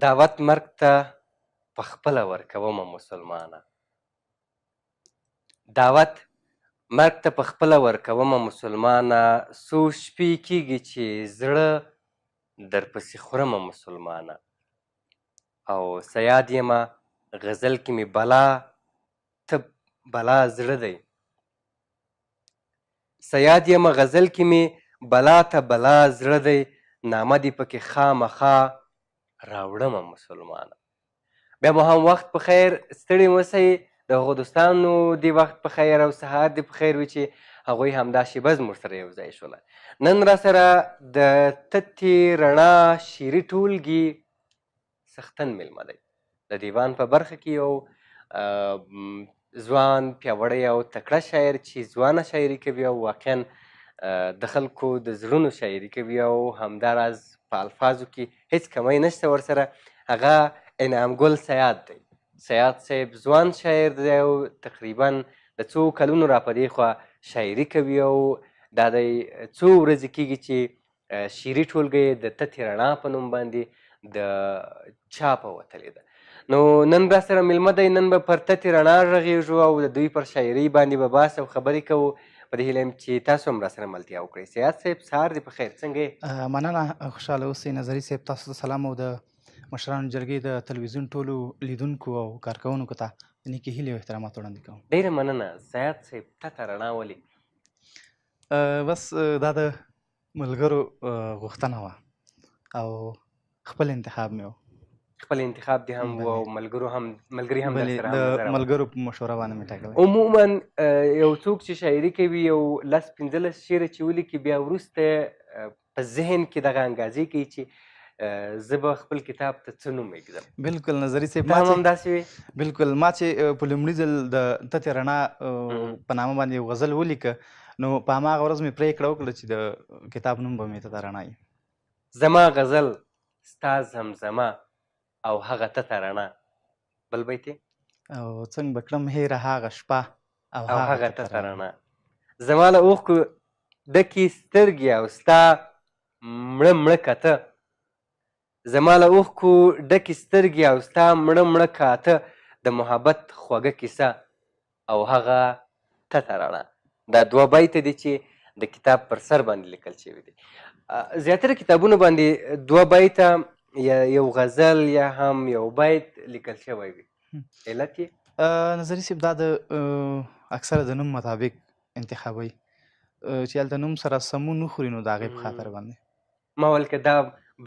دعوت مرګ ته په خپله ورکومه مسلمانه. دعوت مرګ ته په خپله ورکومه مسلمانه، څو شپې کیږي چې زړه درپسې خورمه مسلمانه. او صیاد یمه غزل کې مې بلا ته بلا زړه دی. صیاد یمه غزل کې مې بلا ته بلا زړه دی، نامه دې پکې خامخا راوړمه مسلمانه. بیا مو هم وخت په خیر، ستړي مه سئ. د هغو دوستانو دې وخت په خیر او سهار دې په خیر وي چې هغوی همدا شېبه زموږ سره یو ځای شوله. نن راسره د تتې رڼا شعري ټولګي څښتن مېلمه دی. د دیوان په برخه کې یو ځوان، پیاوړی او تکړه شاعر چې ځوانه شاعري کوي او واقعا د خلکو د زړونو شاعري کوي او همداراز په الفاظو کې هیڅ کمی نشته ورسره، هغه انعام ګل صیاد دی. صیاد صاحب ځوان شاعر دی او تقریبا د څو کلونو را په دې خوا شاعري کوي او دا دی څو ورځې کېږي چې شعري ټولګه یې د تتې رڼا په نوم باندې د چاپه وتلې ده. نو نن را سره مېلمه دی، نن به پر تتې رڼا غږېږو او د دوی پر شاعرۍ باندې به بحث او خبرې کوو. په دې هیله یم چې تاسو هم را سره ملتیا وکړئ. صیاد صاحب سهار دې په خیر، څنګه یې؟ مننه، خوشحاله اوسئ نظري صاحب. تاسو ته سلام او د مشرانو جرګې د تلویزیون ټولو لیدونکو او کارکوونکو ته نیکې هیلې او احترامات وړاندې کوم. ډېره مننه صیاد صاحب. تته رڼا ولې؟ بس دا د ملګرو غوښتنه وه او خپل انتخاب مې و. خپل انتخاب دې هم و او ملګرو هم، ملګري هم درسره هم د نظر وه. ملګرو په مشوره باندې مې ټاکلی. عموما یو څوک چې شاعري کوي یو لس پنځلس شعره چې ولیکي بیا وروسته په ذهن کې دغه انګازې کوي چې زه به خپل کتاب ته څه نوم ږدم. بالکل نظري صاحب، ته هم همداسې وې؟ بالکل، ما چې په لومړي ځل د تتې رڼا په نامه باندې یو غزل ولیکه نو په هماغه ورځ مې پرېکړه وکړه چې د کتاب نوم به مې تته رڼا وي. زما غزل ستا زمزمه او هغه تته رڼا، بل بیت یې؟ او څنګه به کړم هېره هغه شپه او او هغه تته رڼا. زما له اوښکو ډکې سترګې او ستا مړه مړه کاته، زما له اوښکو ډکې سترګې او ستا مړه مړه کاته، د محبت خوږه کیسه او هغه تته رڼا. دا دوه بیته دي چې د کتاب پر سر باندې لیکل شوي دي. زیاتره کتابونو باندې دوه بیته یا یو غزل یا هم یو بیت لیکل شوی وي، علت یې؟ نظري صاحب، دا د اکثره د نوم مطابق انتخابوي چې هلته نوم سره سمون وخوري نو د هغې په خاطر باندې. ما ویل که دا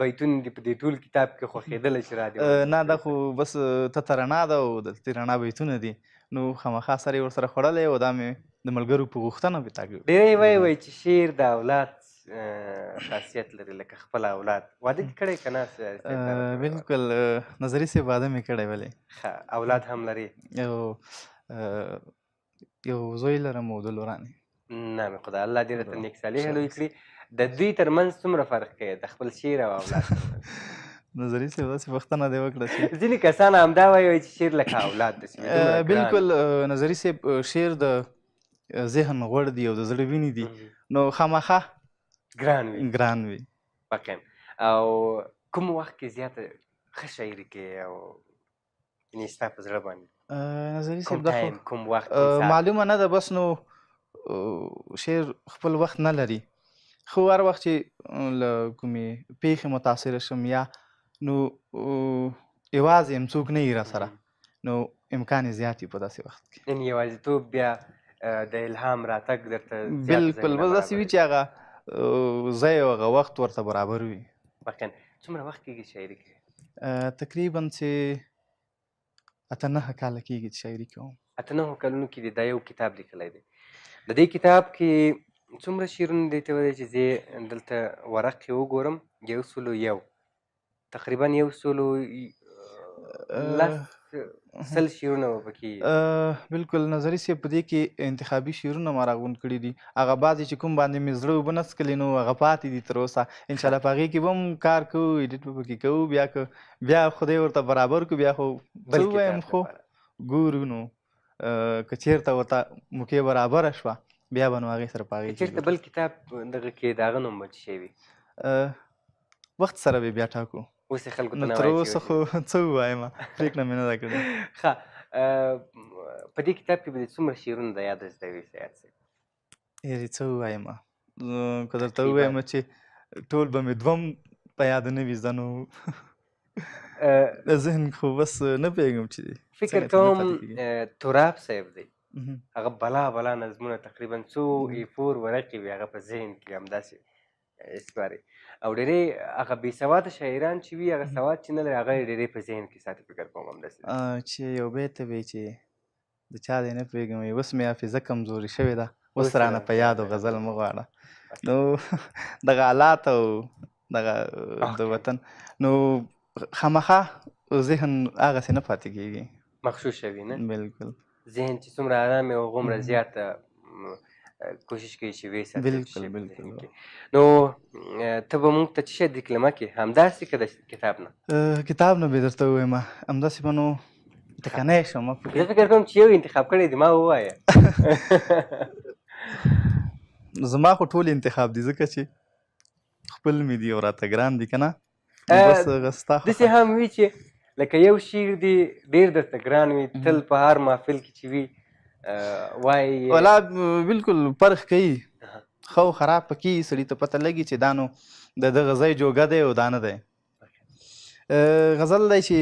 بیتونه دې په دې ټول کتاب کې خوښېدلی چې را دې نه، دا خو بس تته رڼا ده او د تتې رڼا بیتونه دي نو خامخا سر یې ورسره خوړلی او دا مې د ملګرو په غوښتنه پې تاکي. ډېری وایي چې شعر د اولاد خاصیت لري، لکه خپل اولاد. واده دې کړی که نه؟ بالکل نظري صاحب، واده مې کړی. ولې ښه، اولاد هم لري؟ یو زوی لرم او دوه لورانې. نام خدای، الله دې درته نیک صالح لوی کړي. د دوی ترمنځ څومره فرق کوي د خپل شعر او اولاد؟ نظري صاحب، داسې پوښتنه دې وکړه چې ځینې کسان همدا وایي چې شعر لکه اولاد داسې. بالکل نظري صاحب، شعر د ذهن غوړ دی او د زړه وینې دي نو خامخا ګران وي، ګران وي واقعا. او کوم وخت کې زیاته ښه شاعري کوي او یعنې ستا په زړه باندې؟ نظري صاحب، دا خو کوم وخت معلومه نه ده، بس نو شعر خپل وخت نه لري، خو هر وخت چې له کومې پیښې متاثره شم یا نو یوازې یم، څوک نه یي را سره، نو امکان یې زیات وي په داسې وخت کې. یعنې یوازېتوب بیا د الهام راتګ درته؟ بالکل، بس داسې وي چې هغه ځای او هغه وخت ورته برابر وي. واقعا څومره وخت کېږي شاعري کوې؟ تقریبا چې 8-9 کاله کېږي چې شاعري کوم. 8-9 کلونو کې دې دا یو کتاب لیکلی دی. د دې کتاب کې څومره شعرونه دي؟ ته وایې چې زه دلته ورق یې وګورم، 101، تقریبا 110، 100 شعرونه به پکې. بالکل نظري صاحب، په دې کې انتخابي شعرونه ما راغونډ کړي دي. هغه بعضې چې کوم باندې مې زړه اوبه نه څکلې نو هغه پاتې دي تر اوسه. انشاءالله په هغې کې به هم کار کوو، ایډیټ به پکې کوو، بیا که بیا خدای ورته برابر کړو بیا خو څه ووایم، خو ګورو نو که چېرته ورته موقع برابره شوه بیا به نو هغې سره په هغې کې چېرته بل کتاب دغه کې د هغه نوم به څه شی وي؟ وخت سره به بیا ټاکو. اوس یې خلکو ته نو نه تر وایې چې اوسه خو څه ووایم، پرېکړه مې نه ده کړې. ښه، په دې کتاب کې به دې څومره شعرونه د یاده زده وي صیاد صاحب؟ یاري څه ووایم، که درته ووایم چې ټول به مې دوم په یاد نه وي زده، نو د ذهن خو بس نه پوهېږم چې فکر کوم تراب صاحب دی، هغه بلا بلا نظمونه تقریبا څو ای فور ورقې وي هغه په ذهن کې همداسې سپاري، او ډېری هغه بې سواده شاعران چې وي، هغه سواد چې نه لري، هغه یې ډېری په ذهن کې ساتي. فکر کوم همداسې چې یو بیت به چې د چا دی نه پوهېږم، اوس مې حافظه کمزورې شوې ده، اوس رانه په یادو غزل مه غواړه. نو دغه حالات او دغه د وطن نو خامخا ذهن هغسې نه پاتې کېږي، مغشوشه وي. نه بالکل، ذهن چې څومره ارام وي هغومره زیاته کوشش کوي چې ویې ساتي. بالکل بالکل. نو ته به موږ ته څه شی دکلمه کې همداسې که د کتاب نه؟ کتاب نه به درته ووایم، همداسې به نو ټکنی شم. زه فکر کوم چې یو انتخاب کړی دی، ما ووایه. زما خو ټول انتخاب دي، ځکه چې خپل مې دي او راته ګران دي که نه. بس هغه ستا داسې هم وي چې لکه یو شعر دي ډېر درته ګران وي، تل په هر محفل کې چې وي وایي؟ ولا بالکل فرق کوي، ښه او خراب پکې سړي ته پته لګي چې دا نو د دغه ځای جوګه دی او دا نه دی. غزل دی چې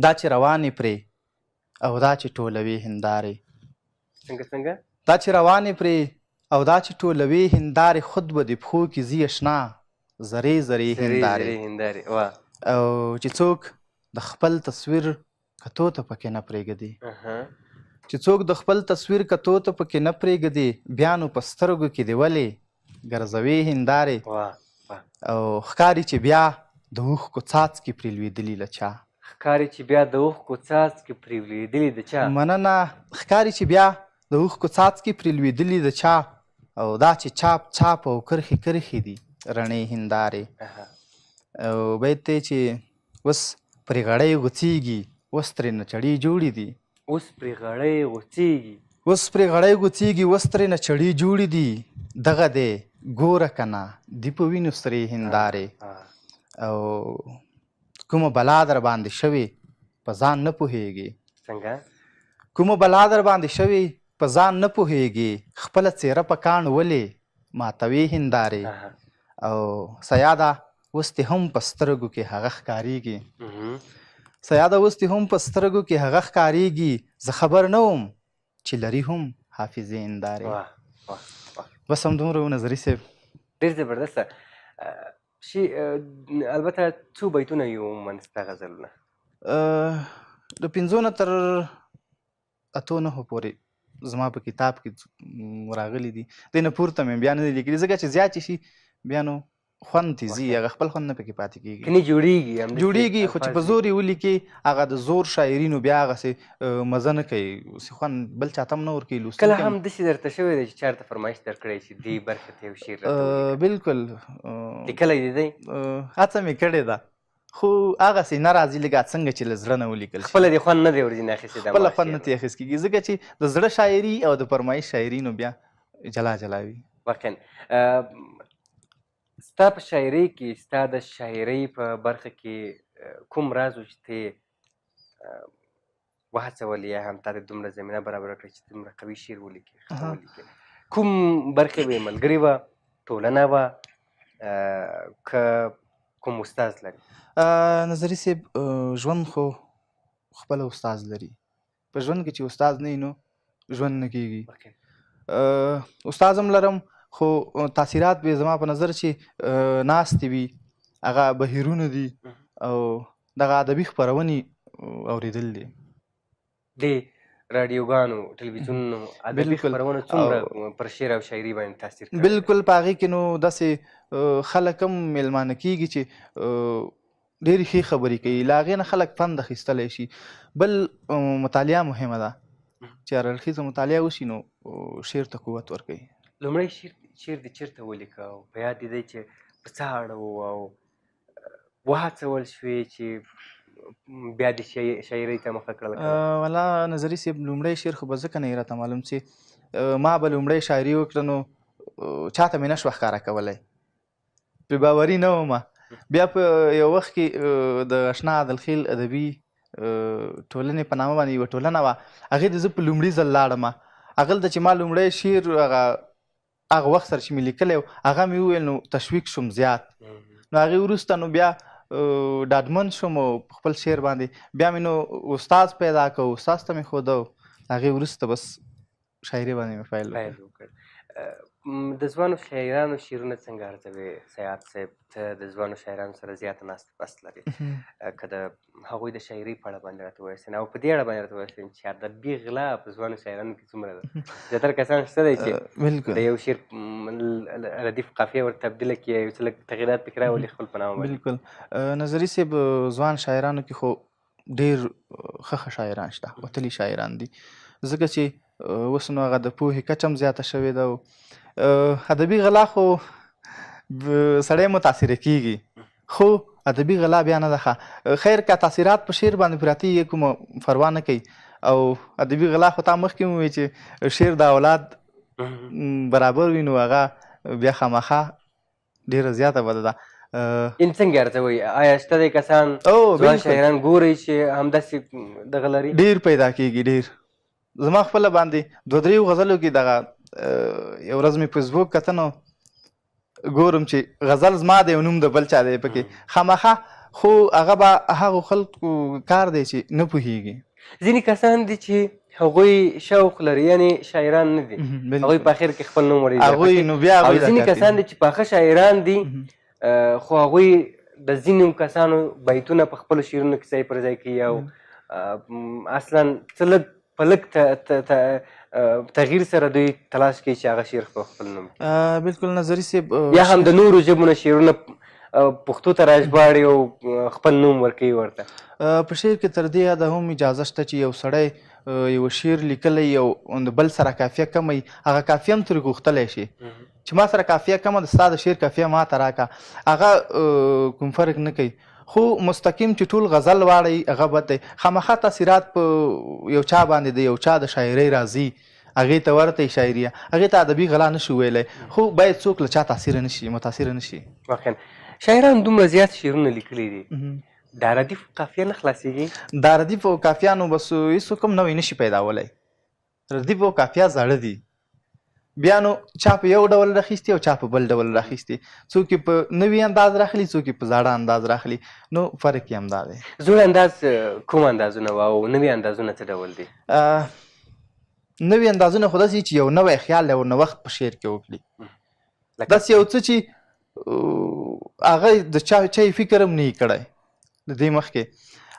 دا چې روانې پرې او دا چې ټولوي هندارې. څنګه څنګه؟ دا چې روانې پرې او دا چې ټولوي هندارې، خود به دې پښو کې ځي اشنا زرې زرې هندارې. او چې څوک د خپل تصویر کتو ته پکې نه پرېږدي، چې څوک د خپل تصویر کتو ته پکې نه پرېږدي، بیا نو په سترګو کې دې ولې ګرځوې هندارې. او ښکاري چې بیا د اوښکو څاڅکي پرې لوېدلي له چا. ښکاري چې بیا د اوښکو څاڅکي پرې لوېدلي د چا. مننه. ښکاري چې بیا د اوښکو څاڅکي پرې لوېدلي د چا، او دا چې چاپ چاپ او کرښې کرښې دي رڼې هندارې. او بیت دی چې اوس پرې غړۍ غوڅېږي، اوس ترېنه چړې جوړې دي. اوس پرې غړۍ غوڅېږي، اوس پرې غړۍ غوڅېږي، اوس ترېنه چړې جوړې دي، دغه دی ګوره که نه دي په وینو سرې هندارې. او کومه بلا در باندې شوې په ځان نه پوهېږي. څنګه؟ کومه بلا در باندې شوې په ځان نه پوهېږي، خپله څېره په کاڼو ولې ماتوې هندارې. او صیاده اوس دې هم په سترګو کې هغه ښکارېږي، صیاده اوس دې هم په سترګو کې هغه ښکارېږي، زه خبر نه وم چې لري هم حافظې هندارې. بس همدومره و نظري صاحب. ډېر زبردست شي. البته څو بیتونه یې عموماً ستا غزلونه؟ د 5 نه تر 8 9 پورې زما په کتاب کې راغلي دي، دې نه پورته مې بیا نه دي لیکلي، ځکه چې زیات شي بیا نو خوند ترې ځي، هغه خپل خوند نه پکې پاتې کېږي. کني جوړېږي، جوړېږي، خو چې په زور یې ولیکې هغه د زور شاعري نو بیا هغسې مزه نه کوي، هسې خوند بل چا ته هم نه ورکوي. لوستونکی کله هم داسې درته شوی دی چې چا درته فرمایش درکړی چې دې برخې ته یو شعر راته ولیکه؟ بالکل. لیکلی دې دی؟ هڅه مې کړې ده، خو هغسې نه راځي لکه څنګه چې له زړه نه ولیکل شي. خپله دې خوند نه دی ورځینې اخیستی، دا خپله خوند نه ترې اخیست کېږي، ځکه چې د زړه شاعري او د فرمایش شاعري نو بیا جلا جلا وي. واقعا ستا په شاعرۍ کې، ستا د شاعرۍ په برخه کې کوم راز و چې ته وهڅولې یا هم تا ته دومره زمینه برابره کړه چې دومره قوي شعر ولیکې، ښه ولیکې؟ کوم برخې به یې ملګري وه، ټولنه وه، که کوم استاد لري؟ نظري صاحب، ژوند خو خپله استاد لري. په ژوند کې چې استاد نه وي نو ژوند نه کېږي. استاد هم لرم، خو تاثیرات به زما په نظر چې ناستې وي، هغه بهیرونه دي او دغه ادبي خپرونې اورېدل دي. د راډیوګانو، ټلویزیونونو ادبي خپرونو څومره پر شعر او شاعري باندې تاثیر کړی؟ بالکل، په هغې کې نو داسې خلک هم مېلمانه کېږي چې ډېرې ښې خبرې کوي، له هغې نه خلک پند اخیستلی شي. بل مطالعه مهمه ده، چې هر اړخیزه مطالعه وشي نو شعر ته قوت ورکوي. لومړی شعر دې چېرته ولیکه او په یاد دې دی چې په څه اړه و او وهڅول شوې چې بیا دې شاعرۍ ته مخه کړله؟ ولا نظري صاحب، لومړی شعر خو به ځکه نه یې راته معلوم چې ما به لومړی شاعري وکړه نو چاته مې نه شوه ښکاره کولی، پرې باوري نه وم. بیا په یو وخت کې د اشنا عادلخیل ادبي ټولنې په نامه باندې یوه ټولنه وه، هغې ته زه په لومړي ځل لاړم. هغلته چې ما لومړی شعر هغه وخت سره چې مې لیکلی و هغه مې وویل، نو تشویق شوم زیات. نو هغې وروسته نو بیا ډاډمن شوم او په خپل شعر باندې بیا مې نو استاد پیدا کړ، استاد ته مې ښوده. هغې وروسته بس شاعري باندې مې پیل وکړ. د ځوانو شاعرانو شعرونه څنګه ارزوې صیاد صاحب؟ ته د ځوانو شاعرانو سره زیاته ناسته پاسته لرې، که د هغوی د شاعرۍ په اړه باندې راته ووایاست او په دې اړه باندې راته ووایاست چې ادبي غلا په ځوانو شاعرانو کې څومره ده؟ زیاتره کسان شته دی چې د یو شعر ردیف قافیه ورته تبدیله کړي، یو څه لږ تغییرات پکې راولي خپل په نامه باندې. بالکل نظري صاحب، ځوان شاعرانو کې خو ډېر ښه ښه شاعران شته، وتلي شاعران دي، ځکه چې اوس نو هغه د پوهې کچه هم زیاته شوې ده. ادبي غلا خو سړی متاثره کیږي، خو ادبي غلا بیا نه ده ښه. خیر که تاثیرات په شعر باندې پراته یې کومه فروا نه کوي. او ادبي غلا خو تا مخکې مو وویل چې شعر د اولاد برابر وي، نو هغه بیا خامخا ډېره زیاته بده ده. ان څنګه ارزوئ؟ آیا شته دی کسان ځوان شاعران ګورئ چې همداسې دغه لري؟ ډېر پیدا کیږي، ډېر. زما خپله باندې دوه دریو غزلو کې دغه یو ورځ مې فیسبوک کته نو ګورم چې غزل زما دی او نوم د بل چا دی پکې خامخا، خو هغه به هغو خلکو کار دی چې نه پوهیږي. ځینې کسان دي چې هغوی شوق لري، یعنې شاعران نه دي، هغوی په اخر کې خپل نوم وري هغوی نو بیا او ځینې کسان دي چې پاخه شاعران دي، خو هغوی د ځینو کسانو بیتونه په خپلو شعرونو کې ځای پر ځای کوي او اصلا څه لږ په لږ تغییر سره دوی تلاش کوي چې هغه شعر په خپل نوم کړي. بالکل نظري صاحب، یا هم د نورو ژبو نه شعرونه پښتو ته راژباړي او خپل نوم ورکوي ورته. په شعر کې تر دې حده هم اجازه شته چې یو سړی یو شعر لیکلی او د بل سره قافیه کمه وي، هغه قافیه هم ترې غوښتلی شي چې ما سره قافیه کمه ده، ستا د شعر قافیه ما ته راکړه، هغه کوم فرق نه کوي. خو مستقیم چې ټول غزل واړوي هغه بد دی. خامخا تاثیرات په یو چا باندې د یو چا د شاعرۍ راځي، هغې ته ورته شاعري، هغې ته ادبي غلا نه شو ویلی، خو باید څوک له چا تاثیر نه شي، متاثر نه شي. واقعا شاعران دومره زیات شعرونه لیکلي دي، دا ردیف قافیه نه خلاصېږي؟ دا ردیف او قافیه نو بس هېڅوک هم نوی نه شي پیداولی. ردیف او قافیه زاړه دي، بیا نو چا په یو ډول راخیستي او چا په بل ډول راخیستي، څوک یې په نوي انداز راخلي، څوک یې په زاړه انداز راخلي، نو فرق یې همدا دی. زوړ انداز کوم اندازونه وه او نوي اندازونه څه ډول دي؟ نوي اندازونه خو داسې چې یو نوی خیال او نوښت په شعر کې وکړي، داسې یو څه چې هغه د چا یې فکر هم نه کړی له دې مخکې.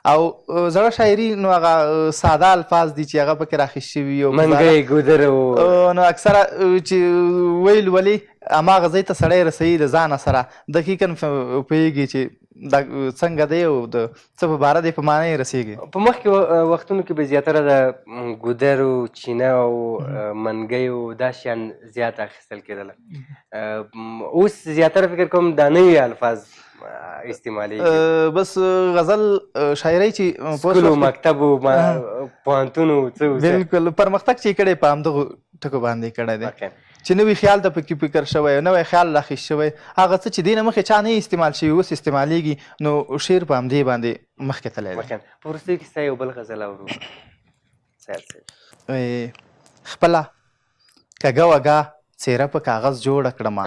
او زړه شاعري نو هغه ساده الفاظ دي چې هغه پکې راخیست شوي او منګی ګودر نو اکثره چې ویل ولي هماغه ځای ته سړی رسوي له ځانه سره، دقیقا پوهېږي چې دا څنګه دی او د څه په باره دی، په معنی یې رسېږي. په مخکې وختونو کې به زیاتره د ګودر او چینه او منګی او دا شیان زیات اخیستل کېدله، اوس زیاتره فکر کوم دا نوي الفاظ استعمالېږي. بس غزل شاعرۍ چې سکول او مکتب او پوهنتون او څه بالکل پرمختګ چې کړی په همدغو ټکو باندې کړی دی، چې نوی خیال ته پکې فکر شوی، نوی خیال راخیست شوی، هغه څه چې دې نه مخکې چا نه استعمال شوي اوس استعمالېږي، نو شعر په همدې باندې مخکې تللی دی. په وروستیو کې ستا یو بل غزل اورو. خپله کږه وږه څېره په کاغذ جوړه کړمه،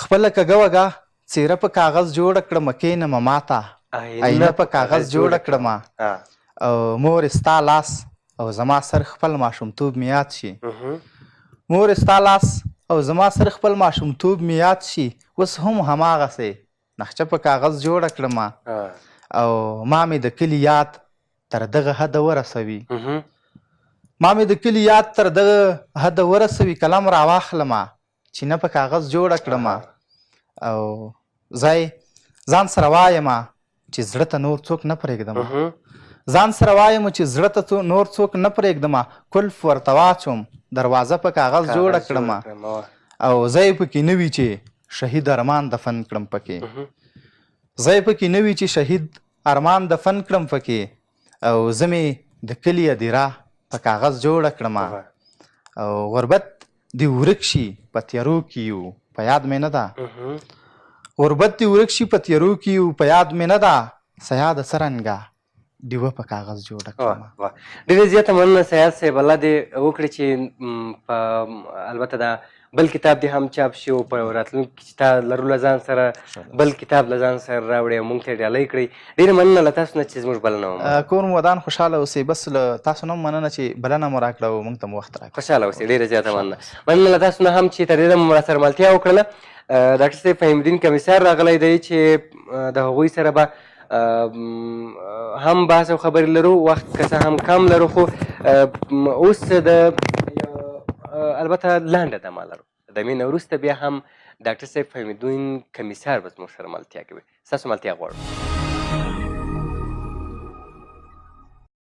خپله کږه وږه څېره په کاغذ جوړه کړمه، کښېنمه ماته آینه په کاغذ جوړه کړمه، او مور ستا لاس او زما سر خپل ماشومتوب مې یاد شي، مور ستا لاس او زما سر خپل ماشومتوب مې یاد شي، اوس هم هماغسې نخچه په کاغذ جوړه کړمه، او ما مې د کلي یاد تر دغه حده ورسوي، ما مې د کلي یاد تر دغه حده ورسوي، قلم راواخلمه چې نه په کاغذ جوړه کړمه، او ځای ځان سره وایمه چې زړه ته نور څوک نه پرېږدمه، ځان سره وایم چې زړه ته نور څوک نه پرېږدمه، کلف ورته واچوم دروازه په کاغذ جوړه کړمه، او ځای پکې نه وي چې شهید ارمان دفن کړم پکې، ځای پکې نه وي چې شهید ارمان دفن کړم پکې، او زه مې د کلي ادیره په کاغذ جوړه کړمه، او غربت دې ورک شي په تیارو کې یو په یاد مې نه ده، غربت دې ورک شي په تیرو کې او په یاد مې نه ده صیاده څرنګه ډیوه په کاغذ جوړه کړم. واه، ډیره زیاته مننه صیاد صاحب، الله دې وکړي چې په البته دا بل کتاب دې هم چاپ شي او په راتلونکي کې چې تا لرو له ځان سره بل کتاب له ځان سره راوړې او موږ ته یې ډالۍ کړئ. ډېره مننه له تاسو نه چې زموږ بلنه ومنله. کور مو ودان، خوشحاله اوسئ. بس له تاسو نه هم مننه چې بلنه مو راکړه او موږ ته مو وخت راکړ. خوشحاله اوسئ، ډېره زیاته مننه. مننه له تاسو نه هم چې تر دې دمه مو راسره ملتیا وکړله. ډاکټر صاحب فهیم الدین کمیسار راغلی دی چې د هغوی سره به هم بحث او خبرې لرو. وخت که څه هم کم لرو، خو اوس د البته لنډه دمه لرو. د دمې نه وروسته بیا هم ډاکټر صاحب فهیم الدین کمیسار به زموږ سره ملتیا کوي. ستاسو ملتیا غواړو.